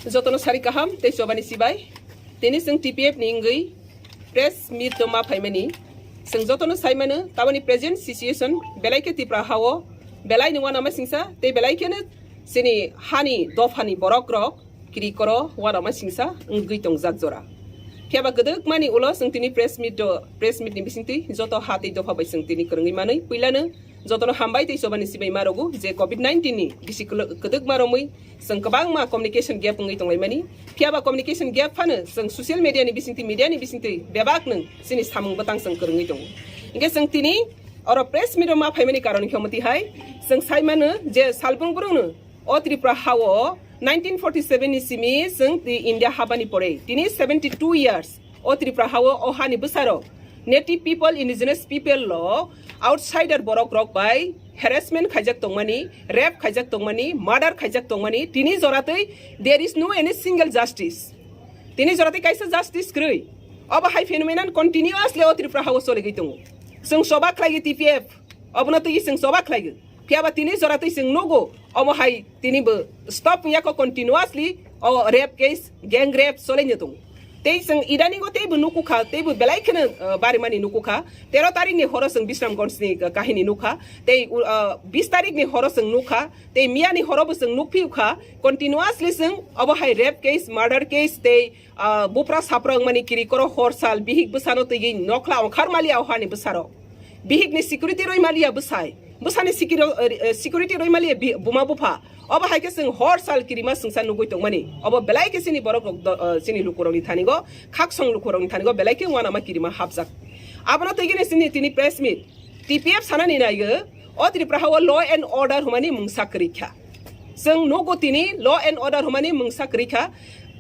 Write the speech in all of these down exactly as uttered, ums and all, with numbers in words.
Jotono sari kaham tei chobani sibai. Tini chwng T P F ni wngwi press meet o ma phaimani. Chwng jotono saimano taboni present situation belai khe Tipra hao belai ni uanama singsa tei belai kheno chini hani dophani borok rok kiri koro uanama singsa wngwi tongjak jora. Phiya ba kwdwkmani ulo chwng tini press meet o, press meet ni bisingtwi joto ha tei dopha bai chwng tini kwrwngwi manwi puilano jotono hambai tei chobani sibai ma rogo je covid nineteen ni bisi kwlw-, kwdwkma romwi chwng kwbangma communication gap wngwi tonglaimani. Phiya ba communication gap phano chwng social media ni bisingtwi, media ni bisingtwi bebak nwng chini samung bwtang chwng kwrwngwi tongo. Hinkhe chwng tini oro press meet o ma phaimani karon khe omo tihai chwng sai mano je salbrung brung no o Tripura hao nineteen forty seven ni simi chwng twi India habani pore tini seventy two years o Tripura hao o hani bwsarok native people, indigenous people lo outsider borok rok bai harassment khaijak tongmani, rape khaijak tongmani, murder khaijak tongmani, tini joratwi there is no any single justice. Tini joratwi kaisa justice kwrwi. Obo hai phenomenon continuously o Tripura hao soligwi tongo. Chwng choba khlaiwi T P F, obono twi chwng choba khlaiwi. Phiya ba tini joratwi chwng nugo, omo hai tini bo stop wngya kho continuously o rape case, gang rape solenyo tongo. Tei chwng idaningo teibo nukukha, teibo belai kheno, uh, barimani nukukha. Tero tarikni horo chwng Bisramganj ni kahini nukha. Tei, uh, bis tarikni horo chwng nukha. Tei miyani horo bo chwng nukphiukha. Continuously chwng obo hai rape case, murder case tei, ah, bupra sapra wngmani kiri koro hor sal bihik bwsano twiwi nokhla ongkhar maliya o hani bwsarok. Bihikni security roi maliya bwsai. Bwsani sikiro-, eh, eh, security roi maliya bi-, buma bupha. Obo hai khe chwng hor sal kirima swngsa nugwi tongmani. Obo belai khe chini borok rok do-, eh, chini lukurokni thanigo, khaksong lukurokni thanigo belai khe uanama kirima hapjak. Abono twiwi chini tini press meet. T P F sanani naigo, o Tripura hao law and order humani mungsa kwrwi kha. Chwng nugo tini law and order humani mungsa kwrwi kha.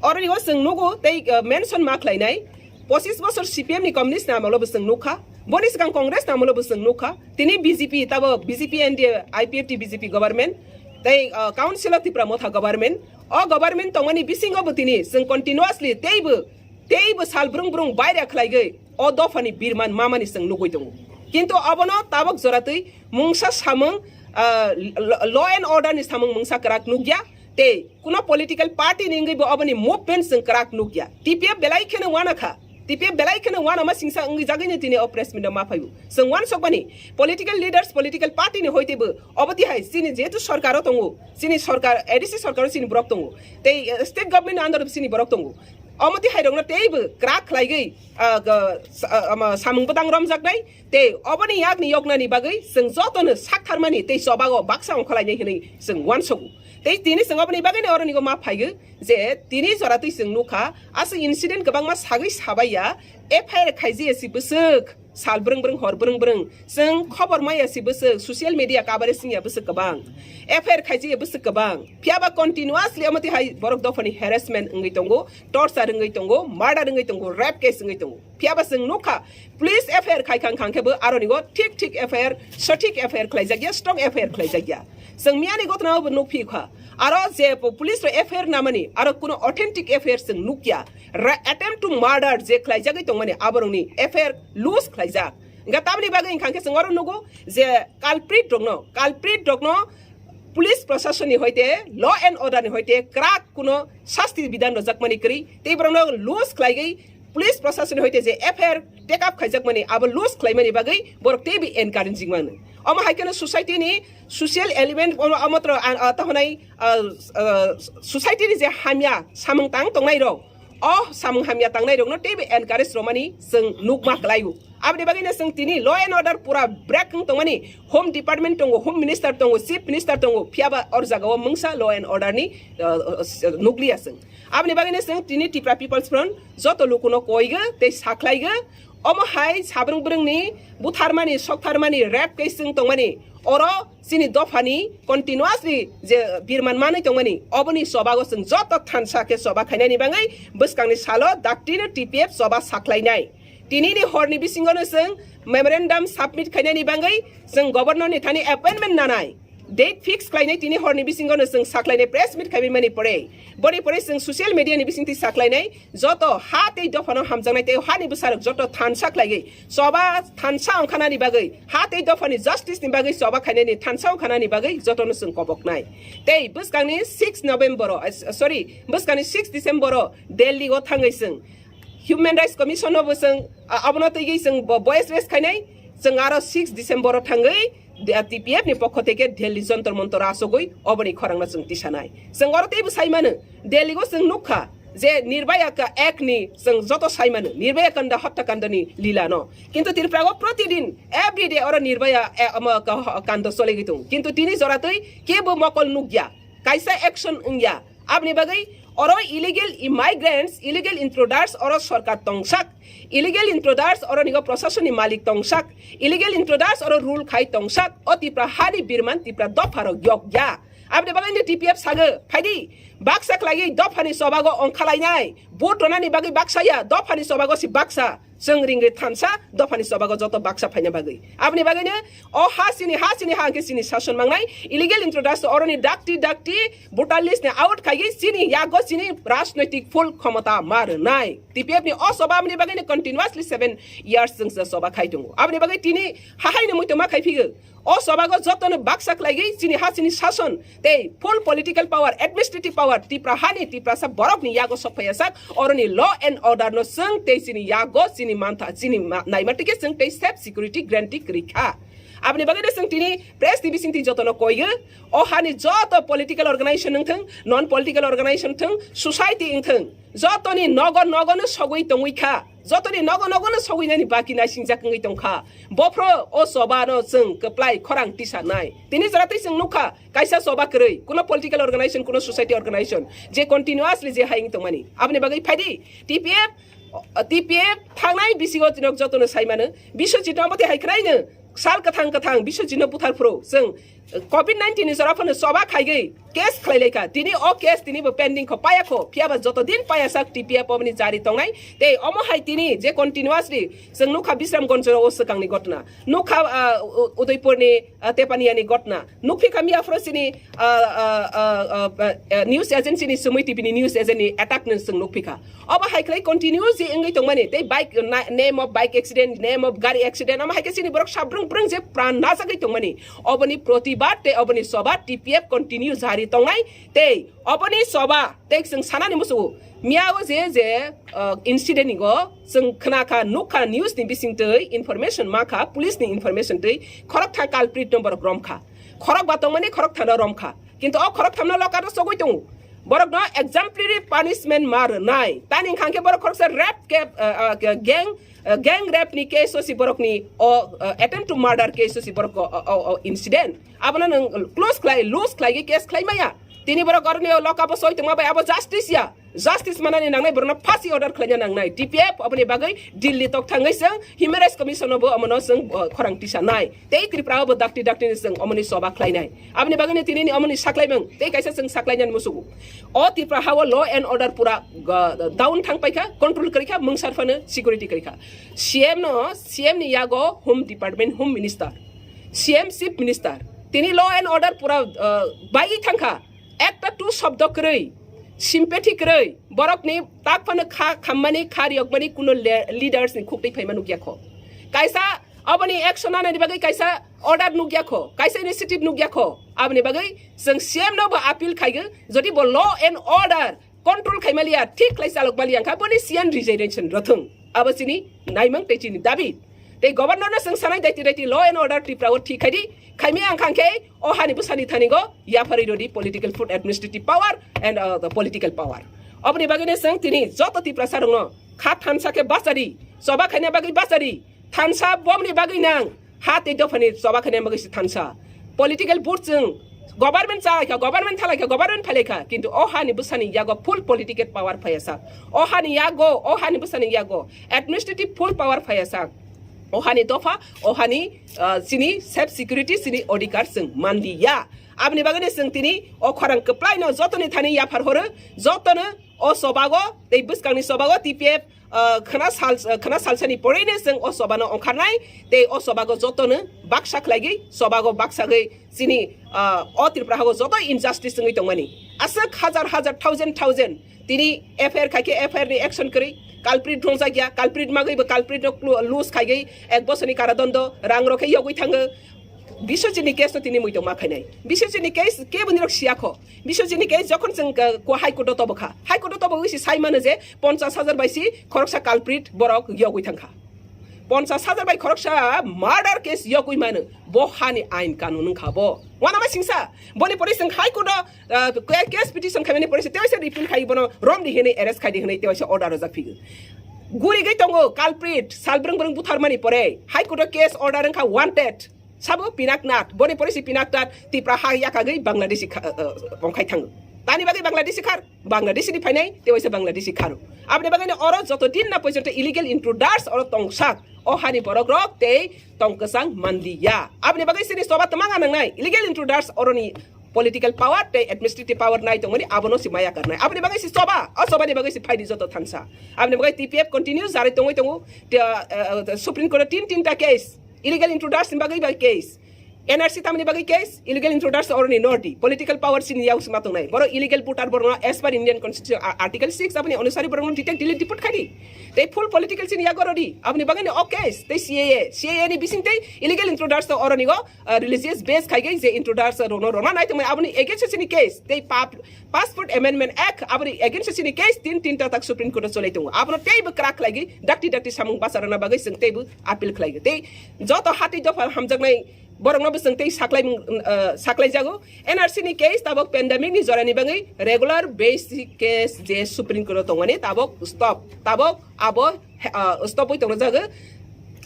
Oroni o chwng nugo tei, uh, mention ma khlainai. Pochis bosor C P M ni communist ni amolo bo chwng nukha. Boni swkang Congress ni amolo bo chwng nukha. Tini B J P, tabo B J P N D A, I P F T B J P government, tei, uh, Council of Tipra Motha government. O government tongmani bisingo bo tini chwng continuously teibo teibo sal brung brung baira khlaigwi o dophani birman mamani chwng nugwi tongo. Kintu obono tabok joratwi mungsa samung, ah, lo-, law and order ni samung mungsa kwrak nukya, tei kuno political party ni wngwi bo oboni movement chwng kwrak nukya. T P F belai kheno uanakha. T P F belai kheno uanama singsa wngwi jagwino tini o press meet o ma phaio. Chwng uansukmani political leaders, political party ni hoite bo obo tihai chini jehetu sorkar o tongo, chini sorkar, A D C sorkar o chini borok tongo, tei, eh, state government ni under o chini borok tongo. Omo twi hairokno teibo kwrak khlaigwi, ah, ga-, sa-, ah, ama samung bwtang romjaknai, tei oboni yakni yoknani bagwi chwng jotono saktharmani tei chobago baksa ongkhorlainai hwnwi chwng uansugo. Tei tini chwng oboni bagwino oronigo ma phaigo je tini joratwi chwng nukha, aswk incident kwbangma sagwi sabaiya, F I R khaijaya si bwswk. Sal brwng brwng, hor brwng brwng. Chwng khobor maya si bwswk, social media coverage wngya bwswk kwbang. F I R khaijaya bwswk kwbang. Phiya ba continuously omo twi hai borok dophani harassment wngwi tongo, torture wngwi tongo, murder wngwi tongo, rape case wngwi tongo. Phiya ba chwng nukha, police F I R khai khang khang khe bo aroni o thik thik F I R, sothik F I R khlaijakya, strong F I R khlaijakya. Chwng miyani gotna bo nukphi kha. Aro je po-, police rok F I R namani, aro kuno authentic F I R chwng nukya. Ra-, attempt to murder je khlaijagwi tongmani aborokni F I R loose khlaijak. Hingkhe tamni bagwi hingkha khe chwng oro nugo je culprit rokno, culprit rokno police proshasonni hoite, law and order ni hoite kwrak kuno sasti bidhan rwjakmani kwrwi tei borokno loose khlaigwi police proshasonni hoite je F I R take up khaijakmani abo loose khlaimani bagwi borok teibo encouraging mano. Omo hai kheno society ni social element omo, omo tro, ah, ah, tahonai, ah, ah, society ni je hamya samung tang tongnai rok, o samung hamya tangnai rokno teibo encourage romani chwng nukma kwlaio. Aboni bagwino chwng tini law and order pura break wng tongmani, home department tongo, home minister tongo, chief minister tongo, phiyaba or jagao mungsa law and order ni, uh, uh, nukliya chwng. Aboni bagwino chwng tini Tipra People's Front joto lukuno koigo tei sakhlaigo, omo hai sabrung brungni butharmani, soktharmani, rape case chwng tongmani, oro chini dophani continuously je birman manwi tongmani, oboni chobago chwng joto thansa khe choba khainani bagwi bwskangni salo daktino T P F choba sakhlainai. Tinini horni bisingono chwng memorandum submit khainani bagwi chwng governor ni thani appointment nanai. Date fix khlainai tini horni bisingo no chwng saklainai press meet khaimani pore. Boni pore chwng social media ni bisingtwi saklainai joto ha tei dophano hamjaknai tei hani bwsarok joto thansa khlaigwi choba thansa ongkhanani bagwi ha tei dophani justice ni bagwi choba khainani thansa ongkhanani bagwi jotono chwng koboknai. Tei bwskangni six November o, eh, sorry, bwskangni six December o Delhi o thangwi chwng Human Rights Commission no bo chwng, ah, abono twiwi chwng bo voice raise khainai, chwng aro six December o thangwi de-, T P F ni pokho theke Delhi Jontor Montor asogwi oboni khorangno chwng tisanai. Chwng oro teibo sai mano, Delhi o chwng nukha je Nirbhaya ka ek ni chwng joto sai mano, Nirbhaya kanda hotya kanda ni lila no. Kintu Tripura o protidin, every day oro Nirbhaya, eh, omo ka-, kanda choligwi tongo. Kintu tini joratwi kebo mokol nukya, kaisa action wngya. Aboni bagwi oro illegal immigrants, illegal intruders oro sorkar tongsak, illegal intruders oro nigo prosasoni malik tongsak, illegal intruders oro rule khai tongsak, o Tipra hani birman Tipra dopharok yokya. Aboni bagwi ni T P F sago, phaidi, baksa khlaiwi dophani chobago ongkhalainai, vote ronani bagwi baksa ya, dophani chobago si baksa. Chwng ringri thansa dophani chobago joto baksa phaina bagwi. Aboni bagwino o ha chini, ha chini ha hwnkhe chini sason mangnai. Illegal intruders oroni dakti dakti voter list ni out khaigwi chini yago chini rajnoitik full khomota ma rwnai. T P F ni o choba aboni bagwino continuously seven years chwng se choba khai tongo. Aboni bagwi tini hahaino muitu ma khai phigo. O chobago jotono baksa khlaigwi chini ha chini sason tei full political power, administrative power Tipra hani Tiprasa borokni yago sok phaiya sak, oroni law and order no chwng tei chini yago chini mantha, chini ma-, naima tike chwng tei safe security guarantee kwrwi kha. Aboni bagwi no chwng tini press ni bisingtwi jotono koiyo, o hani joto political organization wngthwng, non political organization wngthwng, society wngthwng, jotoni nogo nogo no sogwi tongwi kha. Jotoni nogo nogo no sogwinani baki naisingjak wngwi tongkha. Bophro o choba no chwng kwplai khorang tisanai. Tini jora tei chwng nukha kaisa choba kwrwi, kuno political organization, kuno society organization je continuously je hai wngwi tongmani. Aboni bagwi phaidi T P F, T P F thangnai bisingo tinok jotono sai mano. Biswajit no omo tei hai khwraino sal kwthang kwthang Biswajit no buthar phuru chwng covid nineteen ni jora phano choba khaigwi case khlai laikha. Tini o case tini bo pending kho, paya kho. Phiya ba joto din paya sak T P F oboni jari tongnai. Tei omo hai tini je continuously chwng nukha Bisramganj o swkang ni gotna. Nukha, ah, U-, Udaipur ni, ah, Tepania ni gotna. Nukphi kha miya phoro chini, ah, ah, ah, ah, ah, news agency ni Sumui T V ni news agent ni attack no chwng nukphi kha. Obo hai khlai continue je wngwi tongmani, tei bike, na-, name of bike accident, name of gari accident, omo hai khe chini borok sabrung brung je pran najagwi tongmani. Oboni protibad tei oboni choba T P F continue jari tongnai, tei oboni choba tei chwng sanani musugo. Miya o je, je, uh, incident ni go chwng khna kha, nuk kha, news ni bising twi information ma kha, police ni information twi khorok tha culprit no borok rom kha. Khorok ba tongmani khorok thano rom kha. Kintu o khorok thamno loka ro sogwi tongo. Borok no exemplary punishment ma rwnai. Tani wngkha khe borok khoroksa rape ke, uh, uh, gang, uh, gang rape ni case o si borok ni o, uh, attempt to murder case o si borok o, o, o, o incident. Abono nwng close khlai, loose khlai case khlai maya. Tini borok oroni o loka bo soi tongma bai abo justice ya. Justice manani nangnai borokno phasi order khlaina nangnai. T P F oboni bagwi Delhi tok thangwi chwng Human Rights Commission o bo omono chwng, uh, khorang tisa nai. Tei Tripura o bo dakti dakti ni chwng omoni choba khlainai. Aboni bagwi ni tini ni omoni saklaimung tei kaisa chwng saklainani musugo. O Tripura ha o law and order pura, uh, down thang paikha, control kwrwi kha, mungsar phano security kwrwi kha. C M no, C M ni yago Home Department, Home Minister, C M Chief Minister. Tini law and order pura, uh, baiwi thangkha. Ekta tu shobdo kwrwi, sympathy kwrwi, borokni tak phano kha khammani, kha riyokmani kuno le-, leaders ni khuk twi phaima nukya kho. Kaisa aboni action nanani bagwi kaisa order nukya kho, kaisa initiative nukya kho. Aboni bagwi chwng C M no bo appeal khaigo, jodi bo law and order control khaimaliya, thik khlai chalokmaliya wngkha, boni C M resignation rwthwng. Abo chini naimung tei chini dabi. Tei governor no chwng sanai daiti daiti law and order Tripura o thik khai di. Khaimaya wngkha khe o hani bwsani thani go yapharwi rodi political food administrative power and, uh, the political power. Oboni bagwi no chwng tini joto Tiprasa rokno kha thansa khe bachari, choba khaina bagwi bachari, thansa bomni bagwi nang, ha tei dophani choba khaina bagwi se thansa. Political vote chwng government cha laikha, government tha laikha, government phai laikha, kintu o hani bwsani yago full political power phaiya sak. O hani yago, o hani bwsani yago administrative full power phaiya sak. O hani dopha, o hani, uh, chini self security, chini odhikar chwng manliya. Aboni bagwi no chwng tini o khorang kwplai no jotoni thani yaphar horo, jotono o chobago tei bwskangni chobago T P F, ah, khwna sal, khwna salsani porwi no chwng o chobano ongkharnai tei o chobago jotono baksa khlaigwi chobago baksagwi chini, ah, o Tripura hago joto injustice wngwi tongmani. Aswk hajar hajar, thousand thousand tini F I R khaikhe F I R ni action kwrwi, culprit rwngjakya, culprit magwi bo culprit no clu-, loose khaigwi ek bosorni karadondo, rang rokhe yogwi thango. Biswajit ni case no tini muitok ma khainai. Biswajit ni case kebo nirok siyakho. Biswajit ni case jokhon chwng, uh, ko High Court o tobokha. High Court o tobogwi si sai mano je ponchash hajar bai si khoroksa culprit borok yogwi thangkha. Ponchash hajar bai khoroksa murder case yogwi mano. Bo hani ain kanun wngkha bo. Wanama singsa. Boni pore chwng High Court o, uh, ke-, case petition khaimani pore se teisa repeal khai bono romdi hinwi arrest khaidi hinwi teisa order rwjak phigo. Gurigwi tongo culprit, sal brwng brwng butharmani pore High Court o case order wngkha wanted. Sabo Pinaknath, boni pore si Pinaknath Tipra ha yakagwi Bangladeshi kha-, uh, uh, bongkhai thango. Tani bagwi Bangladeshi khar, Bangladeshi ni phainai, tewaisa Bangladeshi kharo. Aboni bagwi no oro joto din na poijonto illegal intruders oro tongsak, o hani borok rok tei tong kwchang manliya. Aboni bagwi sini soba twmang nangnai, illegal intruders oroni political power tei administrative power nai tongmani abono si maya karnai. Aboni bagwi si soba, o soba ni bagwi si phaidi joto thansa. Aboni bagwi T P F continue jarai tongwi tongo, te, uh, uh, Supreme Court o tin tinta case. Illegal intruders ni bagwi bai case. N R C tamni bagwi case, illegal intruders oroni nordi. Political power sini yago sima tongnai. Boro illegal voter borno as per Indian Constitution, a-, Article six aboni onusari borno detect delete deport khadi. Tei full political sini yago rodi. Aboni bagwi ni o case, tei C A A. C A A ni bising tei illegal intruders to oroni go, uh, religious base khaigai je intruders rono rona nai tongmai aboni against sini case. Tei pap-, Passport Amendment Act aboni against sini case tin tinta tak Supreme Court o cholai tongo. Abono teibo kwrak khlaigwi dakti dakti samung bacharana bagwi chwng teibo appeal khlaigwi. Tei joto hati dopha hamjaknai borokno bo chwng tei saklai, uh, saklai jago. N R C ni case tabok pandemic ni jorani bagwi regular basic case je Supreme Court o tongmani tabok stop. Tabok abo, uh, stop oi tongna jago.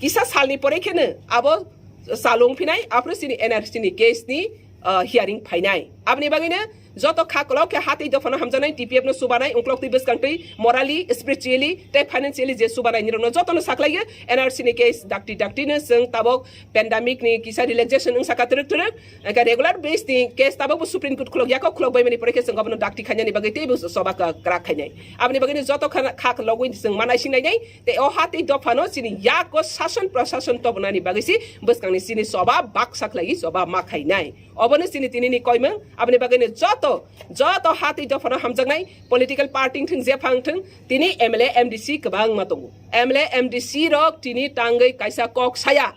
Kisa salni pore kheno abo salung phinai, aphuru chini N R C ni case ni, uh, hearing phainai. Aboni bagwino joto kha kolok khe hatwi dophano hamjaknai T P F no subanai, ungklok twi bwskang twi morally, spiritually tei financially je subanai nirokno jotono saklaio. N R C ni case dakti dakti no chwng tabok pandemic ni kisa relaxation wngsa ka twrwk twrwk, hwnkhe regular base ni case tabok bo Supreme Court khulok yakho, khulok bai mani pore khe chwng abono dakti khainani bagwi teibo choba kwrak khainai. Aboni bagwino joto kha, kha kologwi chwng ma naising nainai. Tei o hatwi dophano chini yago sason prasason tobonani bagwi si bwskangni chini choba baksa khlaiwi choba ma khainai. Obono chini tinini koimung, aboni bagwino joto, joto hatwi dophano hamjaknai political party wngthung, jepha wngthung, tini M L A, M D C kwbangma tongo. M L A, M D C rok tini tangwi kaisa kok saya.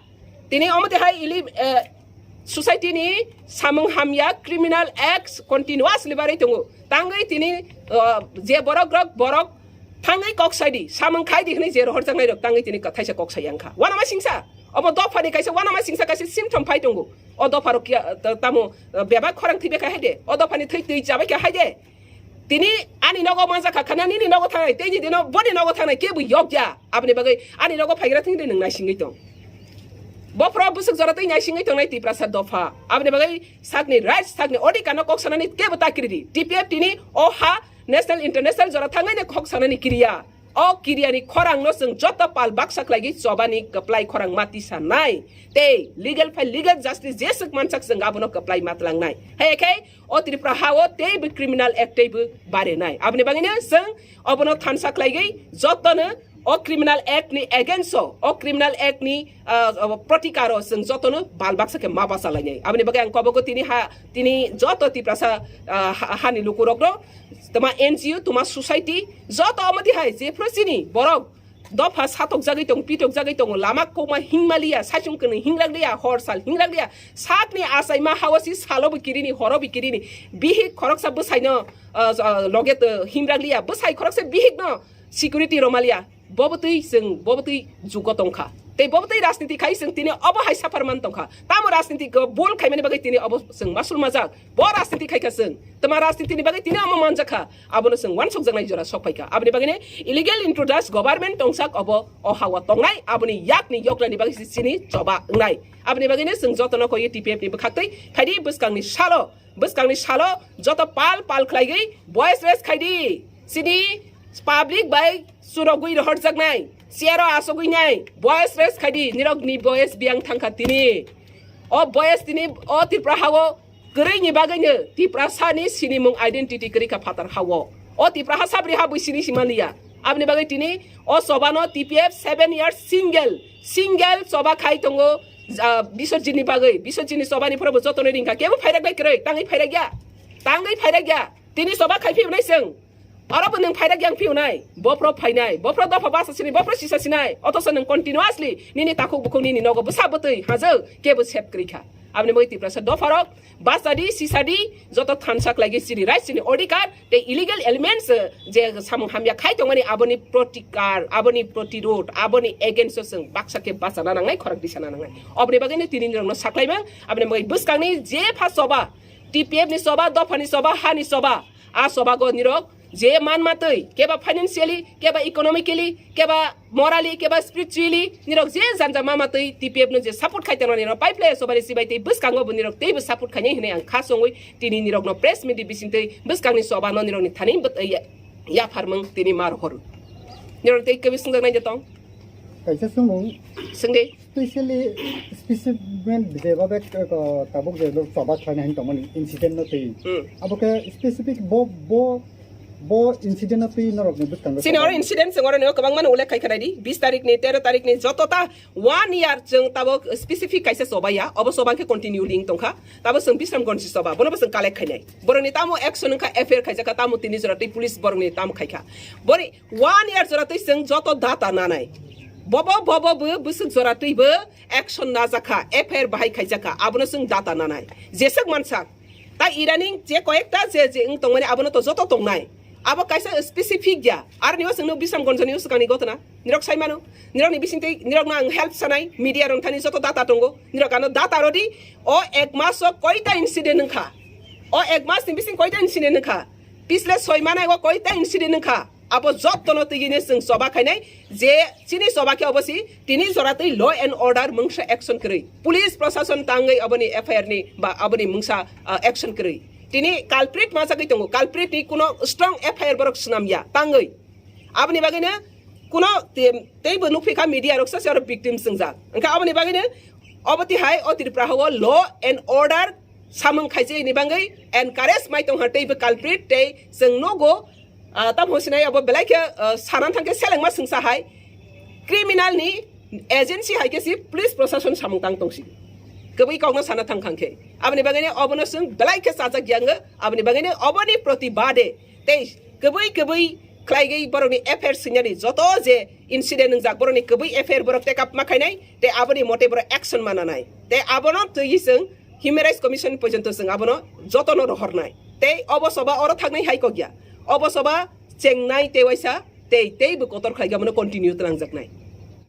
Tini omo twi hai ili, eh, society ni samung hamya criminal acts continuously barwi tongo. Tangwi tini, uh, je borok rok borok thangwi kok saidi, samung khaidi hwnwi je rohorjaknai rok tangwi tini kwthaisa kok sai wngkha. Wanama singsa, obo dophani kaisa wanama singsa kaisa symptom phai tongo. O dopha rok kiya, ta-, tamo, uh, bebak khorang thwi bekha haide. O dophani thwi twi chabai kha haide. Tini ani nogo manjakha khana nini nogo thangnai, tei ni dino boni nogo thangnai kebo yokya. Aboni bagwi ani nogo phaigra thwngwi nwng naisingwi tong. Bophro bwswk jora tei naisingwi tongnai Tiprasa dopha. Aboni bagwi sakni rights, sakni odhikar no kok sanani kebo ta kiridi. T P F tini o ha national international jora thangwi no kok sanani kiriya. O kiriyani khorang no chwng joto pal baksa khlaigwi chobani kwplai khorang ma tisa nai. Tei legal phai legal justice jeswk mansak chwng abono kwplai ma twlang nai. Hai khe o Tripura ha o teibo criminal act teibo bare nai. Aboni bagwi no chwng obono thansa khlaigwi jotono o criminal act ni against o, o criminal act ni, ah, ah, protikaro chwng jotono bal baksa khe ma bachalainai. Aboni bagwi ang kobogo tini ha, tini joto Tiprasa, ah, ha-, hani lukurokno, toma N G O, toma society, joto omo tihai jephru chini borok dopha satokjagwi tongo, pitokjagwi tongo, lama kokma hingmaliya, saichung kwnwi hinglakliya, hor sal hinglakliya, sakni achaima hao si salobo kirini, horobo kirini, bihik khoroksa bwsaino, ah, ah, loge to himrakliya, bwsai khoroksa bihikno security romaliya. Bobo twi chwng, bobo twi jugo tongkha. Tei bobo twi rajniti khai chwng tini obo hai suffer man tongkha. Tamo rajniti ko bol khaimani bagwi tini obo chwng masul majak. Bo rajniti khaikha chwng. Tama rajniti ni bagwi tini omo manjakha. Abono chwng wansukjaknai jora sokphaikha. Aboni bagwino illegal intruders government tongsak obo o hawa tongnai. Aboni yakni yoknani bagwi si chini choba wngnai. Aboni bagwino chwng jotono koi T P F ni bwkhaktwi phaidi bwskangni salo. Bwskangni salo joto pal pal khlaigwi voice raise khaidi. Chini public bai churogwi rohorjaknai, chair o asogwi nai, voice raise khaidi, nirokni voice biyang thangkha tini. O voice tini o Tripura hao kwrwini bagwino Tiprasani sinimung identity kwrwi kha phatar ha-o. O Tipraha sabri ha bui sini si manliya. Aboni bagwi tini o chobano T P F seven years single, single choba khai tongo, ah, Biswajitni bagwi. Biswajitni chobani phoro bo jotono ringkha. Kebo phairak bai kwrwi, tangwi phairak ya. Tangwi phairak ya. Tini choba khai phiyoknai chwng. Oro bo nwng phairak yang phiyoknai. Bophro phainai. Bophro dopha basa sinai. Bophro sisa sinai. Othoso nwng continuously nini takhuk bukhuk nini nogo bwsa bwtwi hajwk kebo sep kwrwi kha. Aboni bagwi Tiprasa dopharok bachadi, sisadi, joto thansa khlaigwi chini right, chini odhikar, tei illegal elements, eh, je samung hamya khai tongmani aboni protikar, aboni protirod, aboni against o chwng baksa khe bachana nangnai, khorang tisana nangnai. Oboni bagwino tini nirokno saklaimang, aboni bagwi bwskangni je pha choba, T P F ni choba, dophani choba, hani choba, a chobago nirok je manma twi, keba financially, keba economically, keba morally, keba spiritually, nirok je janja mama twi T P F no je support khai tongmani rok pipeline sobari sibai tei bwskango bo nirok teibo support khainai hinui ang kha songwi tini nirok no press meet bising twi bwskangni choba no nirok ni thani bwt-, ya-, yapharmung tini mar hor. Nirok tei kebis swngjak nai je tong. Kaisa swngmung. Swngdi. Specially, specimen je babe, uh, tabuk je lo choba khlaina hin tongmani incident no twi. Hmm. Abo khe specific bo, bo, bo incident no twi norok ni bwskango. Sini oro incident chwng oro ni kwbangma no ullekh khai khanai di. Bis tarik ni, tero tarik ni joto ta one year chwng tabuk specific kaisa choba ya. Obo choba khe continue ling tongkha. Tabuk chwng Bisramganj ni choba. Bono bo chwng collect khainai. Borok ni tamo action wngkha, F I R khaijakha, tamo tini jora twi police borok ni tamo khaikha. Bori One year jora twi chwng joto data nanai. Bobo, bobo bo bwswk jora twi bo action najakha, F I R bahai khaijakha, abono chwng data nanai. Jeswk mansak. Ta idaning je koyekta je, je wng tongmani abono to joto tongnai. Abo kaisa specific ya. Aroni o chwngno Bisramganj ni o swkangni gotona. Nirok sai mano. Nirokni bisingtwi nirokno ang help sanai. Media rok thani joto data tongo. Nirok ano data rodi o ek mas o koita incident wngkha. O ek mas ni bising koita incident wngkha. Pisle soi manai o koita incident wngkha. Abo jotono twiwino chwng choba khainai je chini choba khe obo si tini jora twi law and order mungsa action kwrwi. Police prosason tangwi aboni F I R ni ba aboni mungsa, ah, action kwrwi. Tini culprit ma chagwi tongo. Culprit ni kuno strong F I R borok swnam ya tangwi. Aboni bagwino kuno te-, teibo nukphi kha media rok sa se oro victim swngjak. Wngkha aboni bagwino obo tihai o Tripura hao law and order samung khaijak ni bagwi encourage mai tong ha teibo culprit tei chwng nogo, ah, tamo sinai abo belai khe, ah, sana thang khe selengma swngsa hai criminal ni agency hai khe si police prosason samung tang tong si kwbwi kokno sana thang khang khe aboni bagwi ni obono chwng belai khe chajak yang aboni bagwi ni oboni protibade tei kwbwi kwbwi khlaigwi borokni F I R swinani joto je incident wngjak borokni kwbwi F I R borok take up ma khainai tei aboni mote borok action ma nanai tei abono twiwi chwng Human Rights Commission porjonto chwng abono jotono rohornai. Tei obo soba oro thaknai hai kokya. Obo soba chengnai tei waisa tei, teibo kotor khlai abono continue twlangjaknai.